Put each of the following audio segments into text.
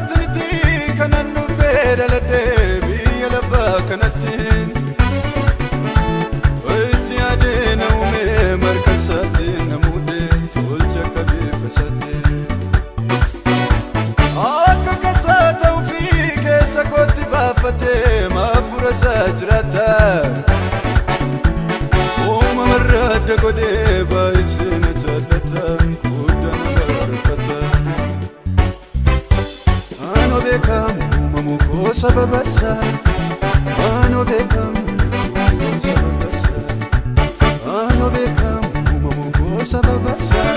biraatti miti kanan dhufee dhaladhee biyya lafaa kanatti. Itti yaadee na uume marga isaatti na muude tolcha akka bifa isaatti. Akka kasaa ta'uu fi keessa kootti baafatee maafura isaa jiraata. Uumama irraa adda godhee baay'isee na jaallata guddaa na barfata. Anoo beekamu uumamuu koo sababa isaa. Anoo beekamu jechuu koo sababa isaa. Anoo beekamu uumamuu koo sababa isaa.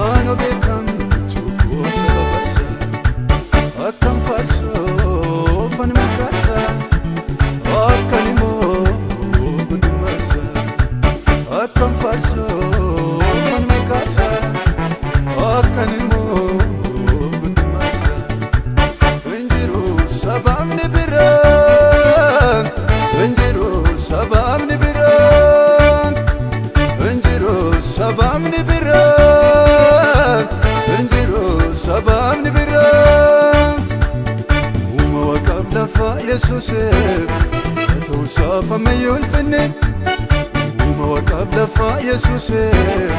Anoo beekamu jechuu koo sababa isaa. Akkam faarsoo fan maqaasaa. Akkan immoo guddummaa isaa. Akkam faarsoo fan maqaasaa. Akkan immoo guddummaa isaa. Injiru sababni biraan. Injiru sababni biraan. Injiru sababni biraan. Injiru sababni biraan. Uuma waaqaaf lafa Yesuuseef ta'uu isaaf ammayyuu ulfinne. Uuma waaqaaf lafa Yesuuseef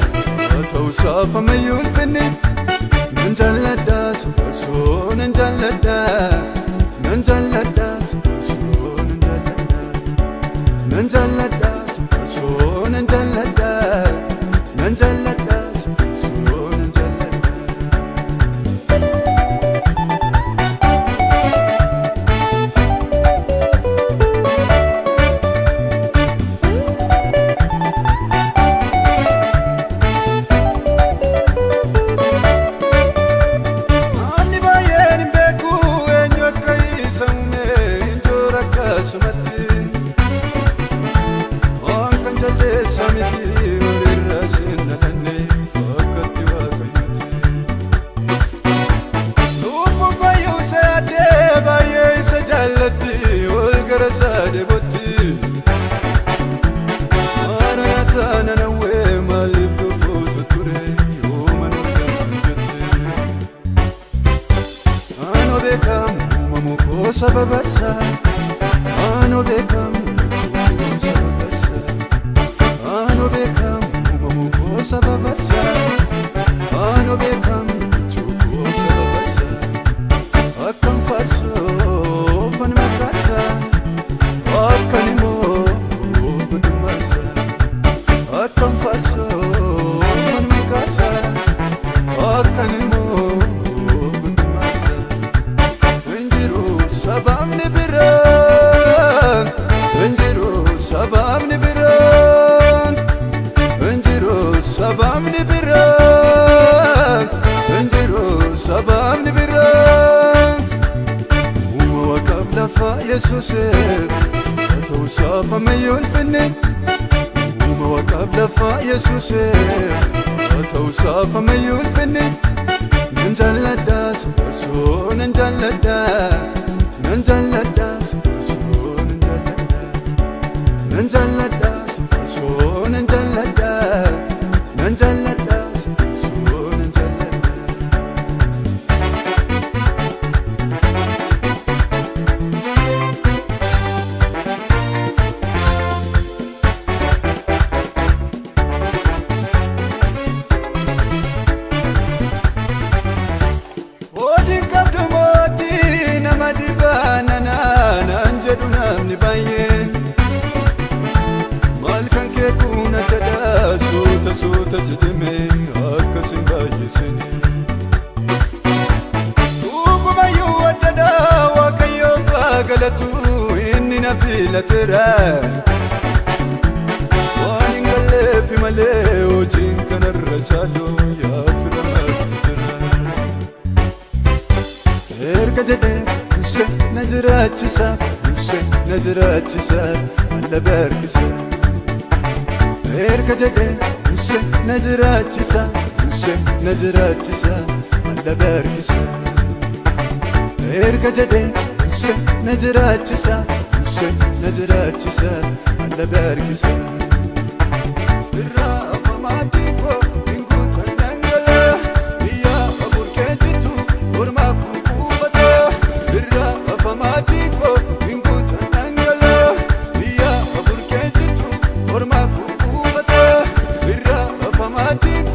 ta'uu isaaf ammayyuu ulfinne. Nan jaalladha si faarsoo nan jaalladha. Nan jaalladha si faarsoo nan jaalladha. Nan jaalladha si faarsoo nan jaalladha. Nan jaalladha si faarsoo nan jaalladha. Namni baay'een hin beeku eenyu akka isa uume hin jiru akkasumatti. Waan kan jalleessa miti walirra sin dhalanne akkatti waaqayyooti. Lubbuu fayyuu isa yaaddee baay'ee isa jaallatti ol gara isaa deebotti. Maranaataa nanawwee maaliif dhufuutu ture yooma argamu jetti. Anoo beekamu uumamuu koo sababa isaa. Anoo beekamu jechuu koo sababa isaa. Anoo beekamu uumamuu koo sababa isaa. Anoo beekamu jechuu koo sababa isaa. Akkam faarsoo fan maqaasaa. Akkan immoo guddummaa isaa. Akkam faarsoo fan maqaasaa. Akkan immoo guddummaa isaa. Injiru sababni biraan. Injiru sababni biraan. Injiru sababni biraan. Injiru sababni biraan. Uuma waaqaaf lafa Yesuuseef ta'uu isaaf ammayyuu ulfinne. Uuma waaqaaf lafa Yesuuseef ta'uu isaaf ammayyuu ulfinne. Nan jaalladha si faarsoo nan jaalladha. Nan jaalladha si faarsoo nan jaalladha. Nan jaalladha si faarsoo nan jaalladha. Nan jaalladha si faarsoo nan jaalladha. Hojiin qabdu mootii nama dhibaa naan jedhu namni baay'een. Maal kan kee kun addadhaa suuta suuta jedhame akkasin baay'isine. Dhugumayyuu addadhaa waaqayyoof haa galatu inni na filateera. Waan hin galleef malee hojiin kanarra caalu yaa fira maaltu jira. Erga jedhee dursee na jiraachisa, dursee na jiraachisa, malla barkisa. Erga jedhee dursee na jiraachisa, dursee na jiraachisa, malla barkisa. Erga jedhee dursee na jiraachisa, dursee na jiraachisa, malla barkisa. Irraa afamaa dhiibboo hin guutan dhangala'aa biyya aburkee jitu ormaaf. barbaadde.